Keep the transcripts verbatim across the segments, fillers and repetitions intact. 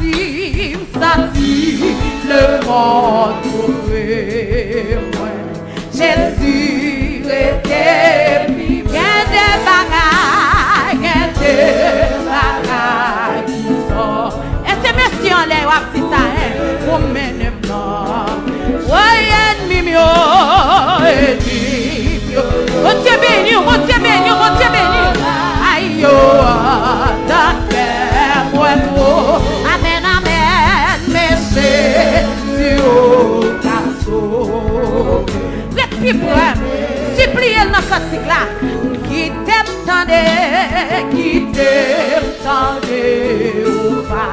Si m santi lemonn tou pre mwen, Jezi rete pi. Gen de bagay, gen de bagay ki sò. E se mesye anlè yo ap di sa, en, pou mennen m nan. Woy, ènmi m yo, ènmi m yo. Bondye beni w, Bondye beni w, Bondye beni w. Ay yo, andan kè mwen twò. Amèn, amèn, men Jezi ou ka sove. Ret pi pre, sipliye l nan kantik la. Kite m tande, kite m tande ou pa.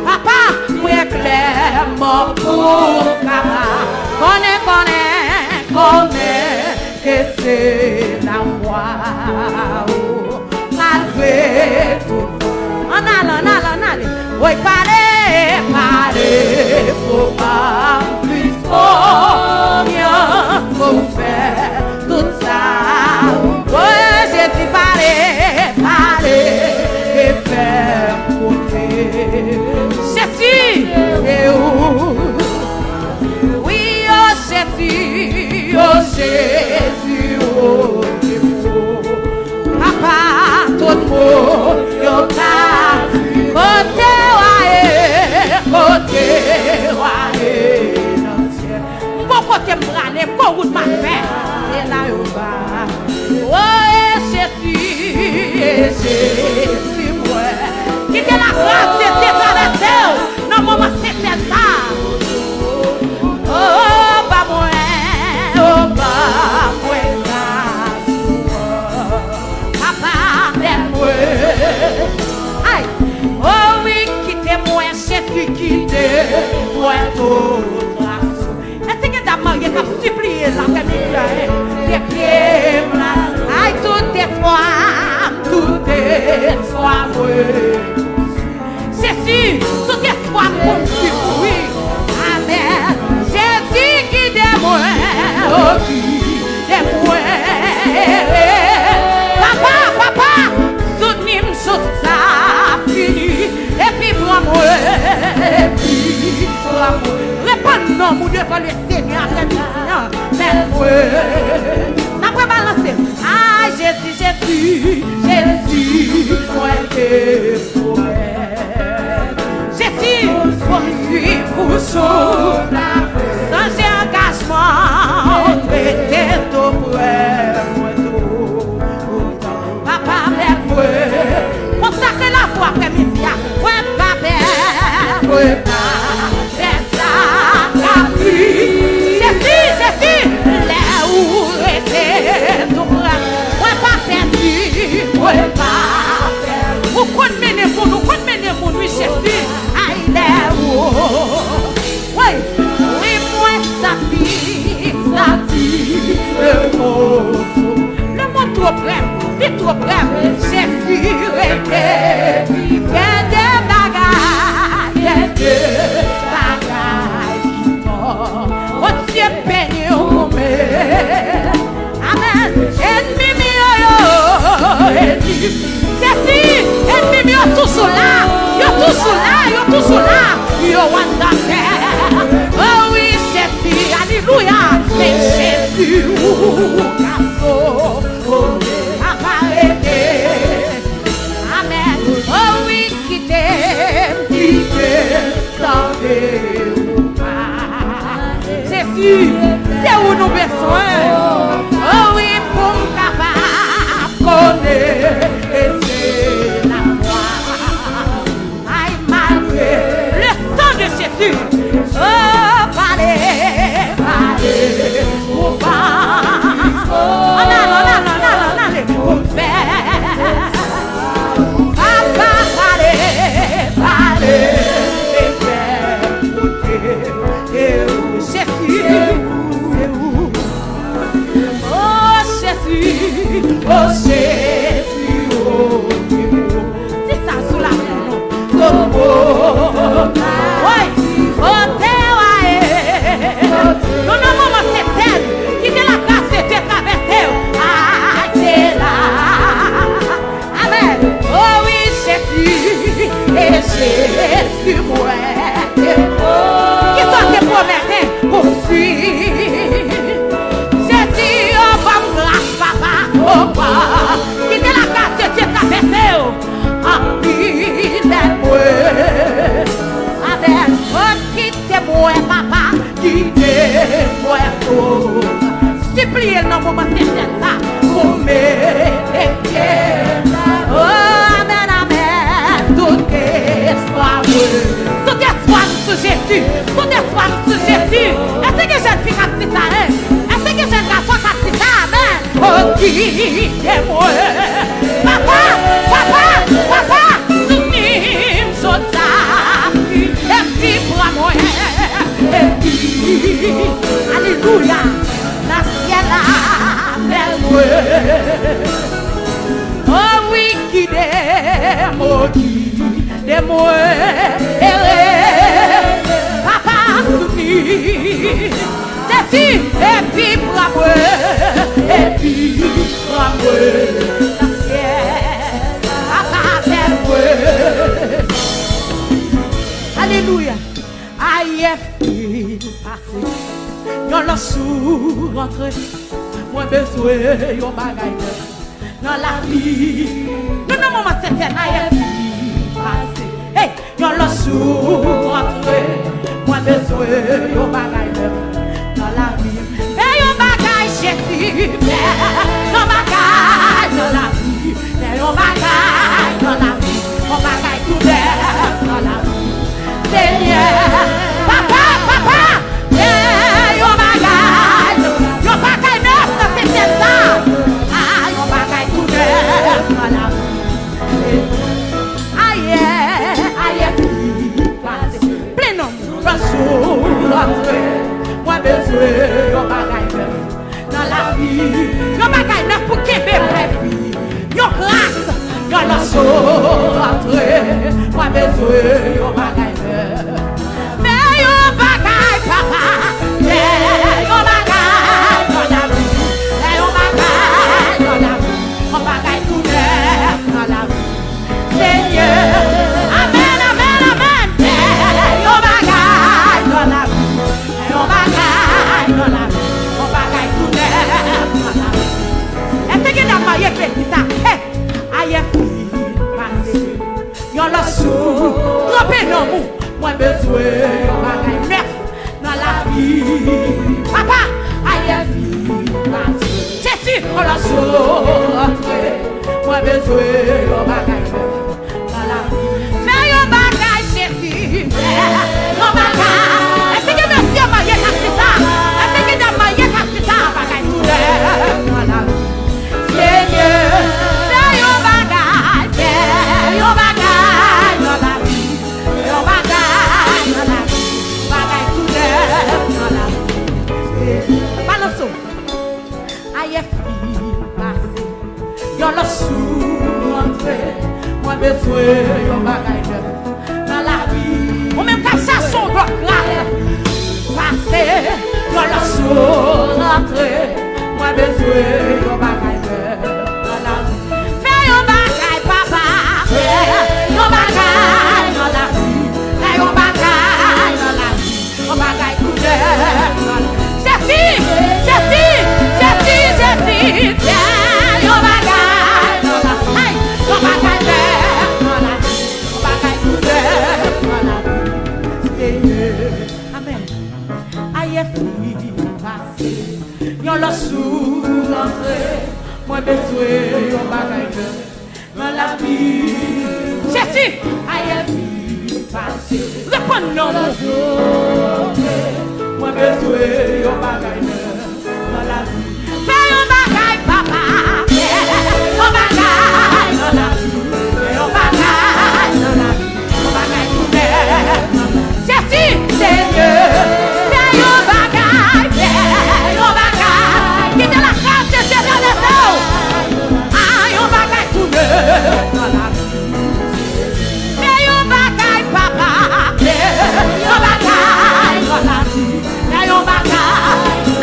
Papa, mwen klèman pou m kapab konnen, konnen, konnen ke se lafwa ou malgre tout. Ann ale, ann ale, ann ale. Woy, pale, pale pou ban m plis konfyans pou fè tout sa. Woy, Jezi, pale, pale e fè m koute. Jezi, se ou. Wi, o Jezi, o Jezi, o Jezi. Papa, tout moun yo ka di, kote w a ye, kote w a ye nan syèl. M gon kote m prale, m gon wout m ap fè. Se la yo ba. O, e Jezi, e Jezi mwen. Kite lagras de Dye travèse w nan moman sentèn sa. O, ba mwen, o, ba mwen gras ou. Papa, lè mwen. Ay, o wi, kite mwen, Jezi, kite mwen tout tras. Èske gen dam marye k ap sipliye l aprèmidi a, en? Depye m la, ay, tout espwa m, tout espwa mwen. Jezi, tout espwa m konn swiv ou, wi. Amèn. Jezi, gide mwen, o, gide mwen. Papa, papa, soutni m jouk sa fini. Epi pran mwen, epi pran mwen. Repann nanm ou devan Lesenyè aprèmidi an. Mèt mwen. N ap rebalanse. Ay, Jezi, Jezi, Jezi, mwen te pwomèt. Jezi, pwomèt pou jou la. Sonje angajman ou, rete tou prè mwen tou. Papa, mèt mwen. Konsakre lavi w aprèmidi a. Mwen pa pè, mwen pa pè sa k ap vini. Jezi, Jezi, lè ou rete tou prè. Mwen pa pèdi, mwen pa pèdi. Ou konn mennen moun, ou konn mennen moun, wi, Jezi. Ay, lè ou Woy, wi, mwen santi, santi lemonn twò, lemonn twò prè, li twò prè. Jezi rete, gen de bagay, gen de bagay ki fò. Bondye beni w, men Amèn. Ènmi m yo, yo, ènmi. Jezi, ènmi m yo toujou la. Yo toujou la, yo toujou la. Yo ann atè. O wi, Jezi, alelouya. Men Jezi, ou ka sove, pa rete. Amèn. O wi, kite m, kite m tande ou pa. Jezi, se ou nou bezwen. O wi, pou m kapab konnen e se lafwa. Ay, malgre le sang de Jésus. O, pale, pale, ou pa. Ann ale, ann ale, ann ale, ann ale, pou m fè. Papa, pale, pale, e fè m koute. E ou, Jezi, se ou. O Jezi, o Jezi, o Jezi. Di sa sou lavi nou. Woy, kote w a ye? Nou nan moman sentèn, kite lagras de Dye travèse w. Ay, se la. Amèn. O wi, Jezi, e Jezi. Sipliye l nan moman sentèn sa. Pou mete pye. Oh, amèn, amèn. Tout espwa mwen. Tout espwa m sou Jezi. Tout espwa m sou Jezi. Èske gen jèn fi k ap di sa, en? Èske gen jèn gason k ap di sa? Amèn. Oh, kite mwen. Papa, papa, papa, soutni m jodi a. Epi pran mwen. Epi, alelouya, nan syèl avè mwen. Oh wi, gide m, oh, gide m, ere, papa, soutni. Jezi, epi pran mwen, epi pran mwen nan syèl, papa, avè mwen. Alelouya. Ayè fin pase. Yon lòt jou rantre. Mwen bezwen yon bagay nèf nan lavi. Nou nan moman sentèn, ayè fin pase. Hey! Yon lòt jou rantre. Mwen bezwen yon bagay nèf nan lavi. Fè yon bagay, Jezi, fè yon bagay nan lavi. Fè yon bagay nan lavi. Yon bagay tou nèf nan lavi. Senyè, papa, papa, fè yon bagay, yon bagay nèf nan sentèn sa. Ah, yon bagay tou nèf nan lavi. Ayè, ayè fin pase. Plen non. Yon lòt jou rantre. Mwen bezwen yon bagay nèf nan lavi. Yon bagay nèf pou kenbe mwen. Yon gras. Yon lòt jou rantre. Mwen bezwen yon bagay nèf. Fè yon bagay, papa. Fè yon bagay nan lavi. Fè yon bagay nan lavi. Yon bagay tou nèf nan lavi. Senyè. Amèn, amèn, amèn. Fè yon bagay nan lavi. Fè yon bagay nan lavi. Yon bagay tou nèf nan lavi. Èske gen dam marye k vle di sa? Hey! Ayè fin pase. Yon lòt jou. Tranpe nan mou. Mwen bezwen yon bagay nèf nan lavi. Papa, ayè fin pase. Jezi, yon lòt jou rantre. Mwen bezwen yon bagay nèf nan lavi. Fè yon bagay, Jezi. Fè yon bagay. Èske gen mesye marye k ap di sa? Èske gen dam marye k ap di sa? Bagay tou nèf nan lavi. Senyè, fè yon bagay, fè yon bagay nan lavi. Yon bagay nan lavi, bagay tou nèf nan lavi. Balanse w. Ayè fin pase. Yon lòt jou rantre. Mwen bezwen yon bagay nèf nan lavi. Ou menm k ap chache yon lòt gras. Pase. Yon lòt jou rantre. Mwen bezwen yon bagay nèf nan lavi. Fè yon bagay, papa. Fè yon bagay nan lavi. Fè yon bagay nan lavi. Yon bagay tou nèf nan lavi. Jezi, Jezi, Jezi, Jezi. Fè yon bagay nan lavi. Hey, yon bagay nèf nan lavi. Yon bagay tou nèf nan lavi. Senyè. Amèn. Ayè fin pase. Yon lòt jou rantre. Mwen bezwen yon bagay nèf nan lavi. Jezi! Ayè fin pase. Reponn non. Yon lòt jou rantre. Mwen bezwen yon bagay nèf nan lavi. Fè yon bagay, papa. Fè yon bagay nan lavi. Fè yon bagay nan lavi. Yon bagay tou nèf. Jezi, Senyè, fè yon bagay, fè yon bagay. Kite lakay Jezi nan leve w. A, yon bagay tou nèf nan lavi. Fè yon bagay, papa, fè yon bagay nan lavi. Fè yon bagay.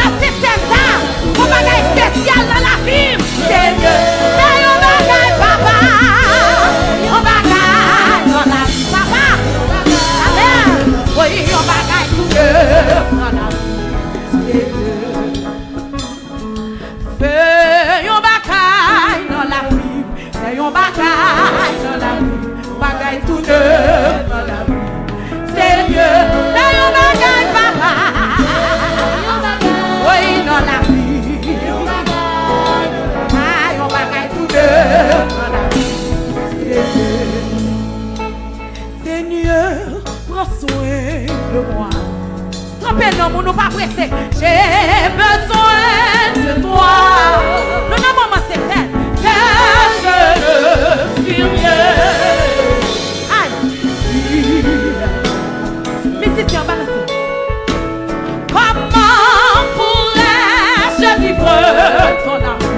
de moi. Tranpe nanm ou, nou pa prese. J'ai besoin de toi. Nou nan moman se fèt. Car je ne suis rien. Ay. Mizisyen, balanse. Comment pourrais-je vivre ton amour?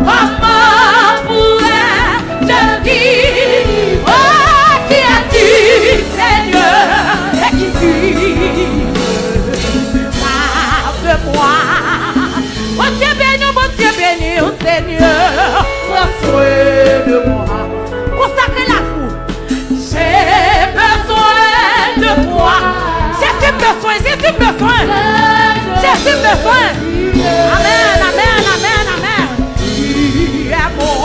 Comment pourrais-je vivre? Oh, qui es-tu, Seigneur? Et qui suis-je? Garde-moi. Bondye beni w, Bondye beni w, Seigneur. Prends soin de moi. Konsakre lavi w. J'ai besoin de toi. Jezi bezwen, Jezi bezwen. Jezi bezwen. Amèn, amèn, amèn, amèn. Tu es mon.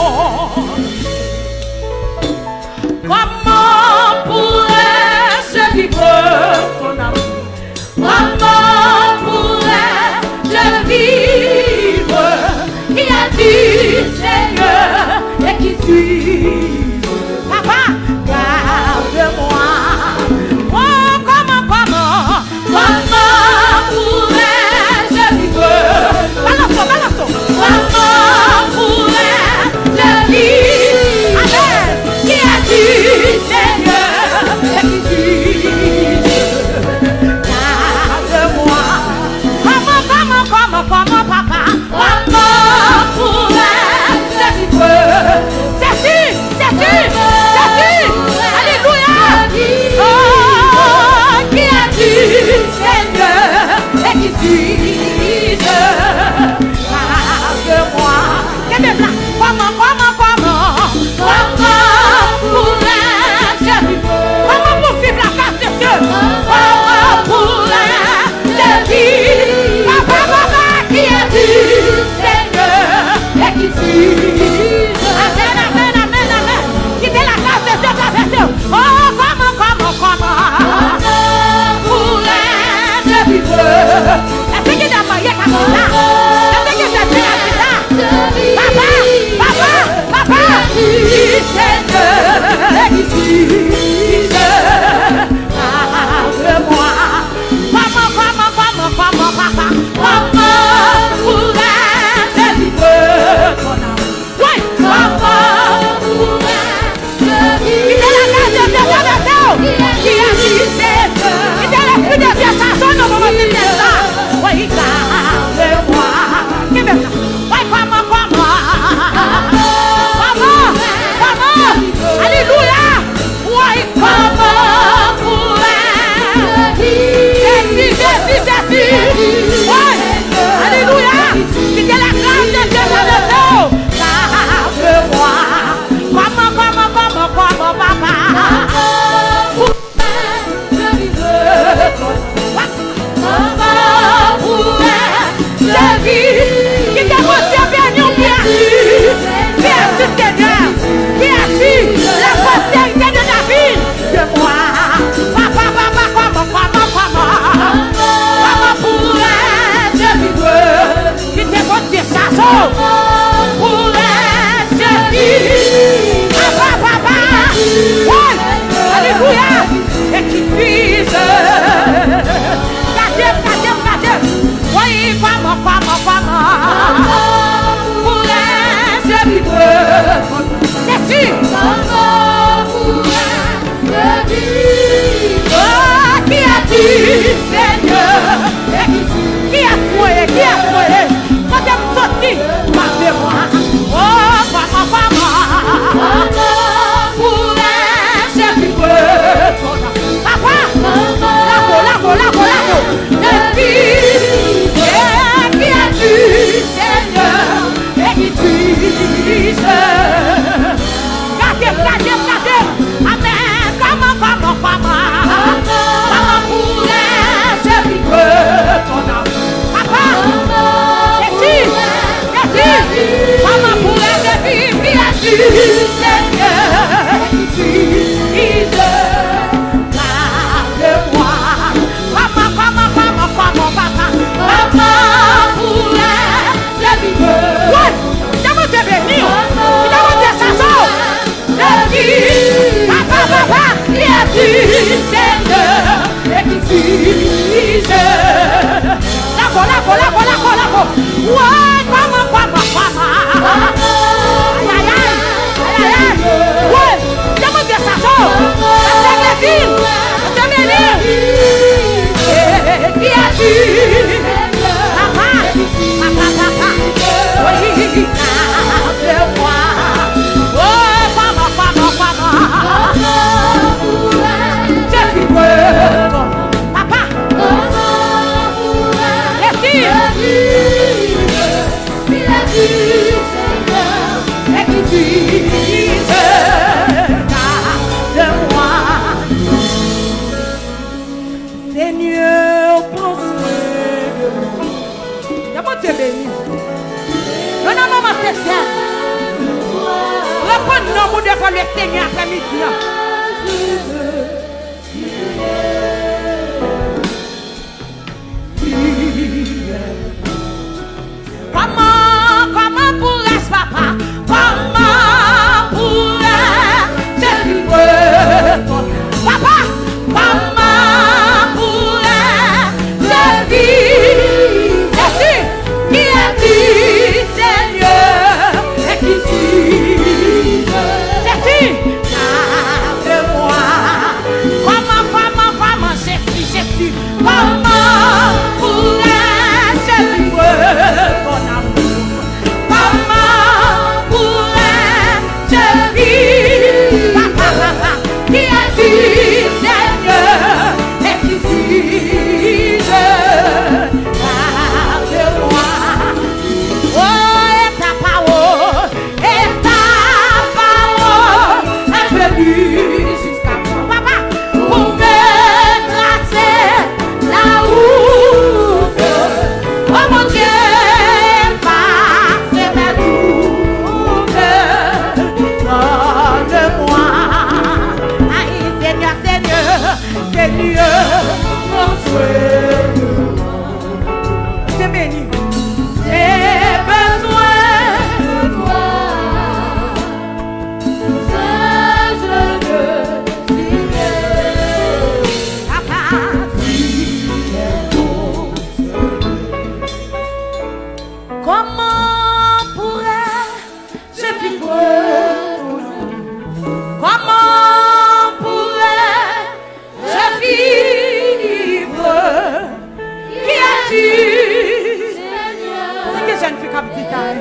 Comment pourrais-je vivre ton amour? Comment pourrais-je vivre? Qui es-tu, Seigneur? Et qui suis-je? Papa, garde-moi. Oh, comment, comment, comment pourrais-je vivre? Balanse, balanse. Comment pourrais-je vivre? Amen. Qui es-tu, Papa, papa, papa. Wi, gade mwen. Oh, kòman, kòman, kòman. Jezi, papa. Jezi. Senyè, pran swen de mwen. Ke Bondye beni. Yo nan moman se sèl. Reponn non ou devan Lesenyè aprè midi an. Kòman, kòman pourrais-je, papa? Kòman pourrais-je vivre ton amour? Papa, comment pourrais-je vivre? Jésus, qui es-tu, Seigneur, et qui suis-je? Jésus, garde-moi. Comment, comment, comment, Jésus, Jésus, comment pourrais-je vivre ton amour? Comment pourrais-je vivre? Papa, papa, qui es-tu, Seigneur, et qui suis-je? Garde-moi. Oh, et ta parole, et ta parole est venue jusqu'à moi. Papa, pour me tracer la route. Oh mon Dieu, efface mes doutes, donne-moi. Aïe, Seigneur, Seigneur, Seigneur, prends soin de moi. Dieu béni. J'ai besoin de toi. Comment pourrais-je vivre ton amour? Comment pourrais-je vivre? Qui es-tu, Seigneur? Se ki jèn fi k ap di sa, hein?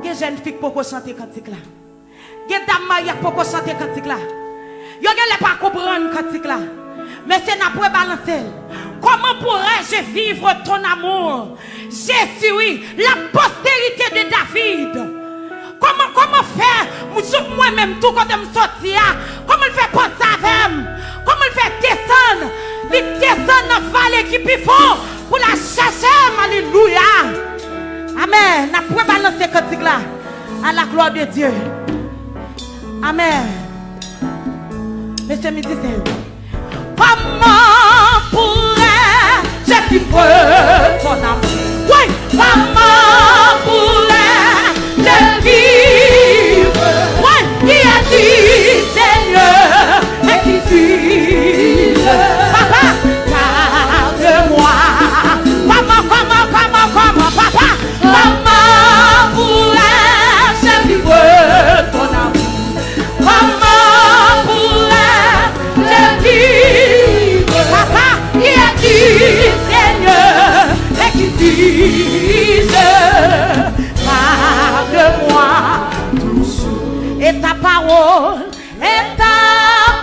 Gen jèn fi k poko chante kantik la. Gen dam marye k poko chante kantik la. Yo genlè pa konprann kantik la. Men se n ap rebalanse l. Comment pourrais-je vivre ton amour? Jezi, wi, la postérité de David. Kòman, kòman fè, m, sou mwen menm, tou kote m soti a, kòman l fè panse avè m? Kòman l fè desann? Li desann nan vale ki pi fon pou l al chèche m. Alelouya! Amèn. N ap rebalanse kantik la. À la gloire de Dieu. Amèn. Mesye mizisyen yo. Comment pourrais-je vivre ton amour? Oui, comment pourrais-je vivre? Oui, qui es-tu, Seigneur, et qui suis-je? Papa, garde-moi. Comment, comment, comment, comment, papa? Comment pourrais-je vivre ton amour? Comment pourrais-je vivre? Papa, qui es-tu, Seigneur, et qui suis-je? Garde-moi toujours. Et ta parole, et ta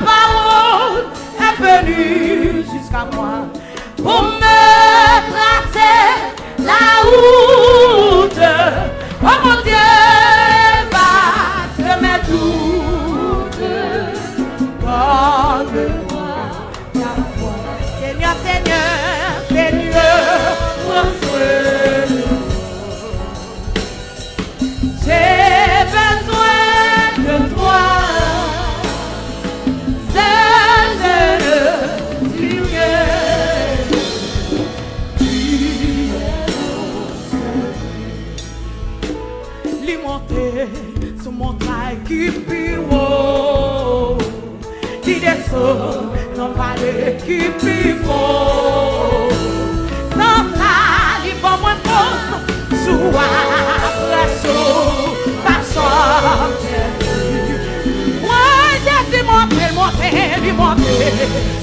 parole est venue jusqu'à moi. Pour me tracer la route. Oh mon Dieu, efface mes doutes. Donne-moi ta foi. Seigneur, Seigneur, Seigneur, prends soin de moi. J'ai besoin de toi, Seigneur, tu es Li monte sou montay ki pi wo. Li desann nan vale ki pi fon. San sa, li ban mwen fòs. Jou apre jou, m ap chanm.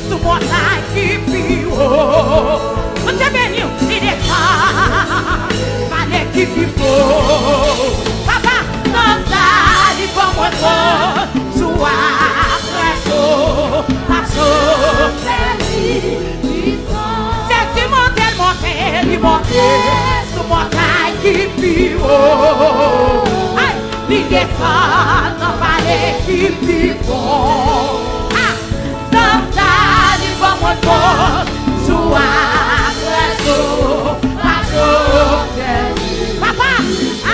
Sou montay ki pi wo. Bondye beni w, li desann vale ki pi fo. Papa, nan sa li ban mwen fòs, jou apre jou, m ap chante li. Jezi monte, l monte, li monte sou montay ki pi wo. Ay, li desann nan vale ki pi fon. Ah! Nan sa li ban mwen fòs, jou apre jou, m ap chante li. Papa,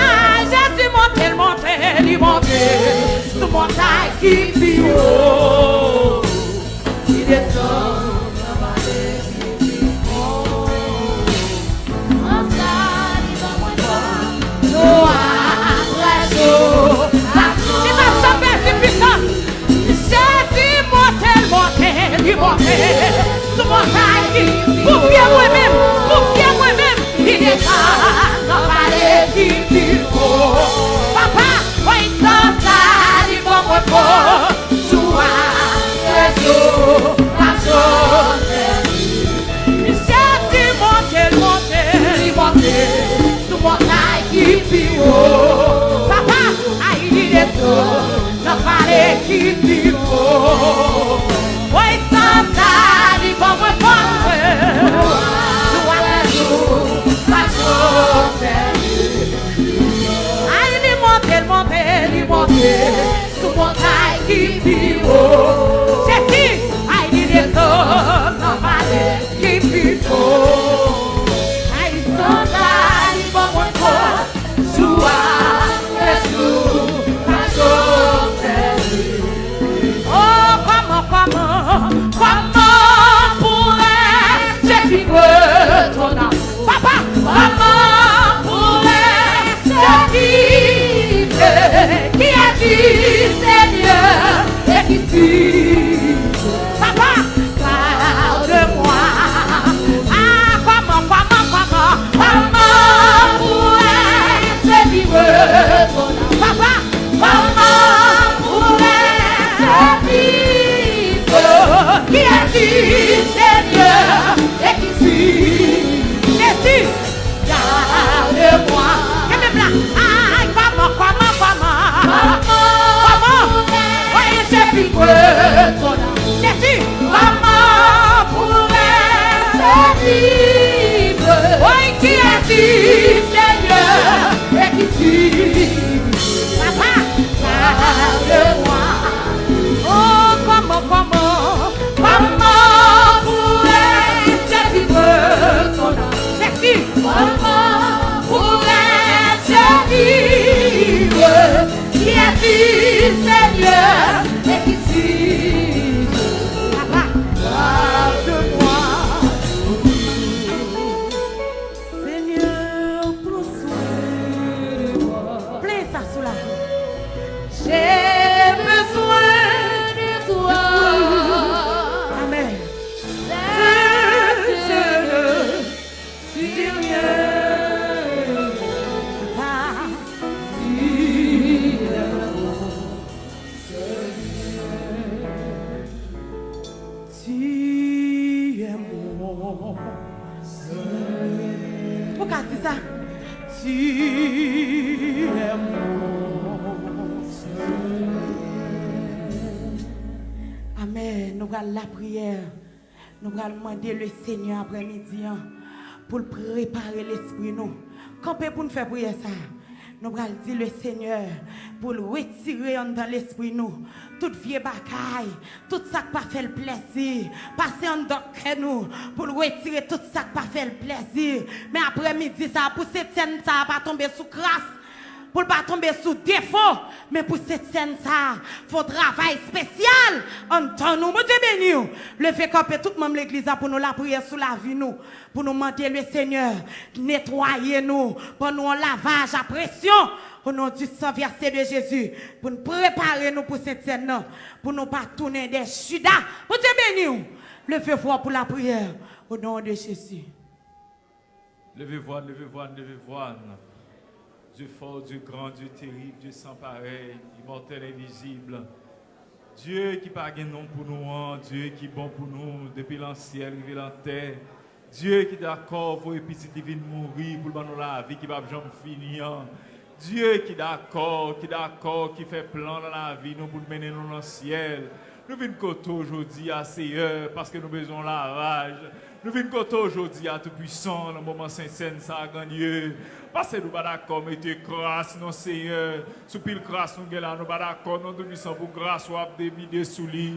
ay, Jezi monte, l monte, li monte sou montay ki pi wo. Li desann nan vale ki pi fon. Nan sa li ban mwen fòs, jou apre jou, m ap chante. Li p ap janm pèdi pwisans. Jezi monte, l monte, li monte sou montay ki, pou fye mwen menm, pou fye mwen menm, li desann nan vale ki pi fon. Papa, woy, nan sa li ban mwen fòs, jou apre jou, m ap chante li. Jezi monte, l monte, li monte sou montay ki pi wo. Papa, ay, li desann nan vale ki pi fon. Woy, nan sa li ban mwen fòs, jou apre jou, m ap chante li. Ay, li monte, l monte, li monte sou montay ki pi wo. Jezi, ay, li desann nan vale ki pi fon. Ay, nan sa li ban mwen fòs, jou apre jou, m ap chante li. Oh, kòman, kòman, kòman pourrais-je vivre ton amour? Papa, kòman pourrais-je vivre? Qui est-ce, Seigneur, et qui suis-je? Papa, garde-moi. Ah, kòman, kòman, kòman, kòman pourrais-je vivre ton amour? Papa, comment pourrais-je vivre? Qui es-tu, Seigneur, et qui suis-je? Jésus, garde-moi. Kenbe m la. Ay, kòman, kòman, kòman? Comment pourrais-je vivre ton amour? Jésus, comment pourrais-je vivre? Oui, qui es-tu, Seigneur, et qui suis-je? Papa, garde-moi. Oh, comment, comment, comment pourrais-je vivre ton amour? Jésus, comment pourrais-je vivre? Qui es-tu, Seigneur, et qui suis-je? Papa, garde-moi. Seigneur, prends soin de moi. Play sa sou la vi. J'ai besoin de toi. Amen. Seul je ne suis rien. Papa, tu es mon Ou ka di sa. Tu es mon Amen. Nou pral lapriyè. Nou pral mande le Senyè aprèmidi an pou l prepare lespri nou. Kanpe pou n fè priyè sa. Nou pral di le Senyè pou l retire anndan lespri nou tout vye bagay, tout sa k pa fè l plèzi. Pase anndan kè nou pou l retire tout sa k pa fè l plèzi. Men aprèmidi sa a, pou sentsèn sa a pa tonbe sou kras, pou l pa tonbe sou defo, men pou sentsèn sa a fè yon travay espesyal anndan nou. Bondye beni w. Leve kanpe tout manm legliz la pou nou lapriyè sou lavi nou, pou nou mande le Senyè netwaye nou, ban nou yon lavaj a presyon. Au nom du sang versé de Jésus, pou n prepare nou pou sentsèn nan, pou nou pa tounen de Jida. Bondye beni w. Leve vwa w pou lapriyè. Au nom de Jésus. Leve vwa n, leve vwa n, leve vwa n. Dieu fort, Dieu grand, Dieu terrible, Dieu sans pareil, immortel, invisible. Dye ki pa gen non pou nou an, Dye ki bon pou nou depi lan syèl rive lan tè, Dye ki dakò voye pitit li vin mouri pou l ban nou lavi ki p ap janm fini an, Dye ki dakò, ki dakò, ki fè plan nan lavi nou pou l mennen nou nan syèl. Nou vin kote w jodi a, Seyè, paske nou bezwen yon lavaj. Nou vin kote w jodi a, Toupwisan, nan moman sentsèn sa a, Grandye. Paske nou pa dakò mete kras, non, Seyè. Sou pil kras nou gen la, nou pa dakò, non, Toupwisan, pou gras w ap devide sou li.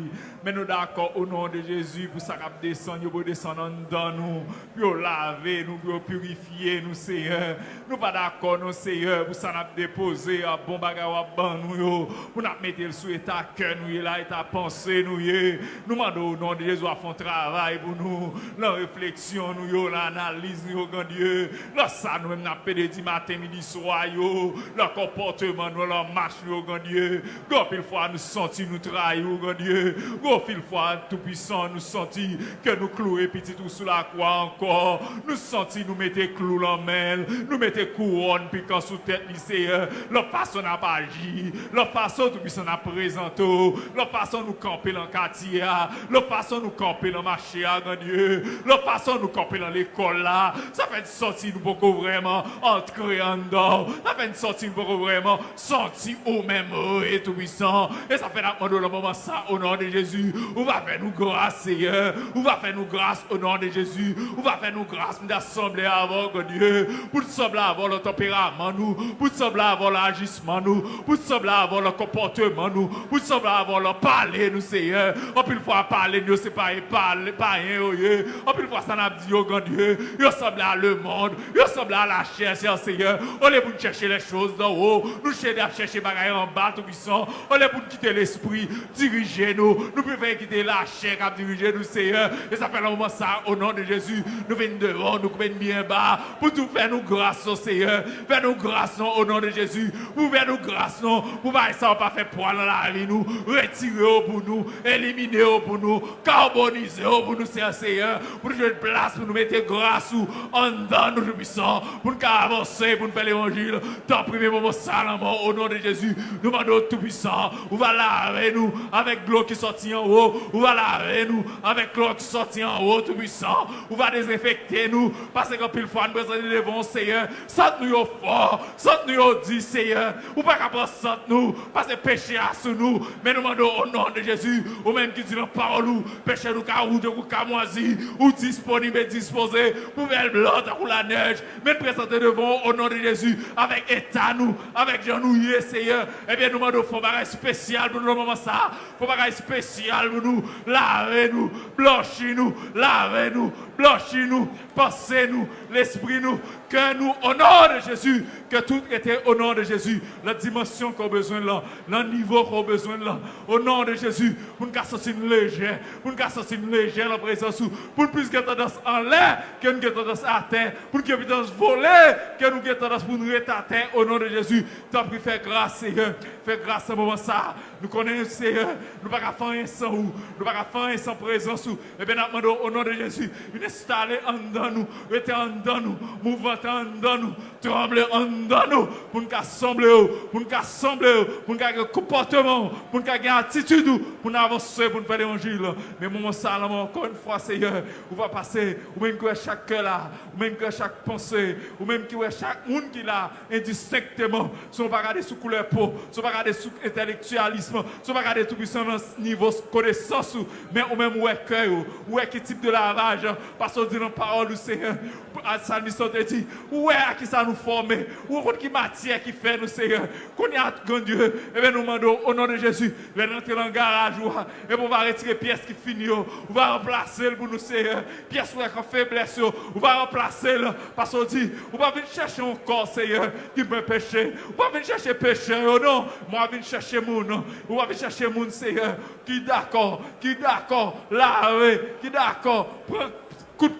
Men nou dakò, o non de Jezi, pou sa k ap desann yo, pou yo desann anndan nou, pou yo lave nou, pou yo pirifye nou, Seyè. Nou pa dakò, non, Seyè, pou sa n ap depoze a, bon bagay w ap ban nou yo, pou n ap mete l sou eta kè nou ye la, eta panse nou ye. Nou mande w, o non de Jezi, w a fè yon travay pou nou, nan refleksyon nou yo, nan analiz nou yo, Grandye. Nan sa nou menm n ap pede di maten, midi, swa yo, nan konpòteman nou, nan mach nou yo, Grandye. Gen anpil fwa nou santi nou trayi w, Grandye. Gen anpil fwa, Toupwisan, nou santi ke nou kloure pitit ou sou lakwa ankò. Nou santi nou mete klou lan men l, nou mete kouwòn pikan sou tèt li, Seyè. Lan fason n ap aji, lan fason, Toupwisan, n ap prezante w, lan fason nou kanpe lan katye a, lan fason nou kanpe lan mache a, Grandye, lan fason nou kanpe lan lekòl la. Sa fè n santi nou poko vrèman antre anndan w. Sa fè n santi nou poko vrèman santi ou menm, o, e Toupwisan. E sa fè n ap mande w lan moman sa, o non de Jezi, ou va fè nou gras, Seyè. Ou va fè nou gras, o non de Jezi. Ou va fè nou gras pou n ta sanble avè w, Grandye. Pou n sanble avè w lan tanperaman nou. Pou n sanble avè w lan ajisman nou. Pou n sanble avè w lan konpòteman nou. Pou n sanble avè w lan pale nou, Seyè. Anpil fwa, pale n yo, se pa, pa, payen yo ye. Anpil fwa, sa n ap di yo, Grandye, yo sanble a lemonn. Yo sanble a lachè, Seyè. Olye pou n chèche les choses d'en haut, nou chèche ap chèche bagay anba, Toupwisan. Olye pou n kite Lespri dirije nou, nou prefere kite lachè k ap dirije nou, Seyè. E sa fè lan moman sa, o non de Jezi, nou vin devan w, nou koupe n byen ba, pou tou fè nou gras, non, Seyè. Fè nou gras, non, o non de Jezi. Pou fè nou gras, non, pou bagay sa yo pa fè pwa lan lavi nou. Retire yo pou nou, elimine yo pou nou, karbonize yo pou nou, Seyè, Seyè. Pou nou jwenn plas pou nou mete gras ou anndan nou, Toupwisan, pou n ka avanse, pou n fè levanjil. Tanpri, men moman sa lan men w, o non de Jezi. Nou mande w, Toupwisan, ou va lave nou avèk dlo ki sòti anwo. Ou va lave nou avèk klò ki sòti anwo, Toupwisan. Ou va dezenfekte nou, paske anpil fwa nou prezante devan w, Seyè, sant nou yo fò, sant nou yo di, Seyè. Ou pa ka pran sant nou, paske peche a sou nou. Men nou mande w, o non de Jezi, ou menm ki di lan pawòl ou, peche nou ka wout yo kou kamwazi, ou disponib e dispoze pou fè l blan tankou lanèj. Men n prezante devan w, o non de Jezi, avèk eta nou, avèk jan nou ye, Seyè. Ebyen, nou mande w fè yon bagay espesyal pou nou lan moman sa. Fè yon bagay espesyal pou nou. Lave nou, blanchi nou, lave nou, blanchi nou, panse nou, lespri nou, kè nou, o non de Jezi. Ke tout rete, o non de Jezi, lan dimansyon ke w bezwen l lan, lan nivo ke w bezwen l lan, o non de Jezi, pou n ka santi n lejè, pou n ka santi n lejè lan prezans ou, pou n plis gen tandans anlè ke n gen tandans atè, pou n gen plis tandans vole ke nou gen tandans pou n ret atè, o non de Jezi. Tanpri, fè gras, Seyè, fè gras lan moman sa. Nou konnen, Seyè, nou pa ka fè anyen san ou, nou pa ka fè anyen san prezans ou. Ebyen, n ap mande w, o non de Jezi, vin enstale anndan nou, rete anndan nou, mouvante anndan nou, tranble anndan nou, pou n ka sanble w, pou n ka sanble w, pou n ka gen konpòteman w, pou n ka gen atitid ou, pou n avanse, pou n fè levanjil. Men moman sa a, ankò yon fwa, Seyè, ou va pase, ou menm ki wè chak kè la, ou menm ki wè chak panse, ou menm ki wè chak moun ki la, endistenkteman, si w pa gade sou koulè po, si w pa gade sou entèlektyalism, si w pa gade Toupwisan lan nivo konesans ou, men ou menm ou wè kè yo, ou wè ki tip de lavaj, paske w di lan pawòl ou, Seyè, a, salmis lan te di, ou wè a kisa nou fòme, ou konn ki matyè ki fè nou, Seyè. Kounye a, Grandye, ebyen, nou mande w, o non de Jezi, lè n antre lan garaj ou a, ebyen, ou va retire pyès ki fini yo, ou va ranplase l pou nou, Seyè. Pyès ou wè k an feblès yo, ou va ranplase l, paske w di, ou pa vin chèche yon kò, Seyè, ki plen peche. Ou pa vin chèche pechè yo, non. Men w ap vin chèche moun. Ou ap vin chèche moun, Seyè, ki dakò, ki dakò lave, ki dakò pran kout,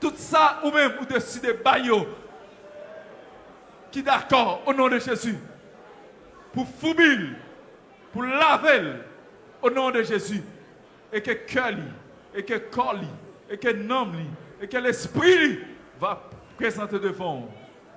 tout sa ou menm ou deside bay yo, ki dakò, o non de Jezi, pou foubi l, pou lave l, o non de Jezi, e ke kè li, e ke kò li, e ke nanm li, e ke lespri li va prezante devan w,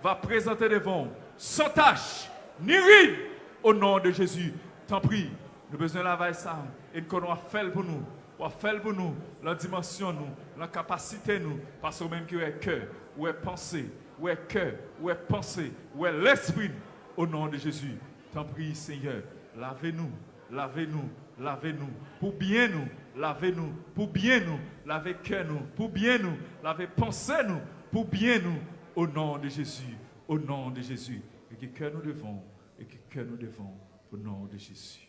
va prezante devan w, san tach, ni rid, o non de Jezi, tanpri, Nou bezwen lavaj sa, e n konnen w ap fè l pou nou. W ap fè l pou nou, lan dimansyon nou, lan kapasite nou, paske ou menm ki wè kè, ou wè panse, ou wè kè, ou wè panse, ou wè lespri n, o non de Jezi. Tanpri, Senyè, lave nou, lave nou, lave nou, pou byen nou, lave nou, pou byen nou, lave kè nou, pou byen nou, lave panse nou, pou byen nou, o non de Jezi, o non de Jezi. E ke kè nou devan w, e ke kè nou devan w, o non de Jezi.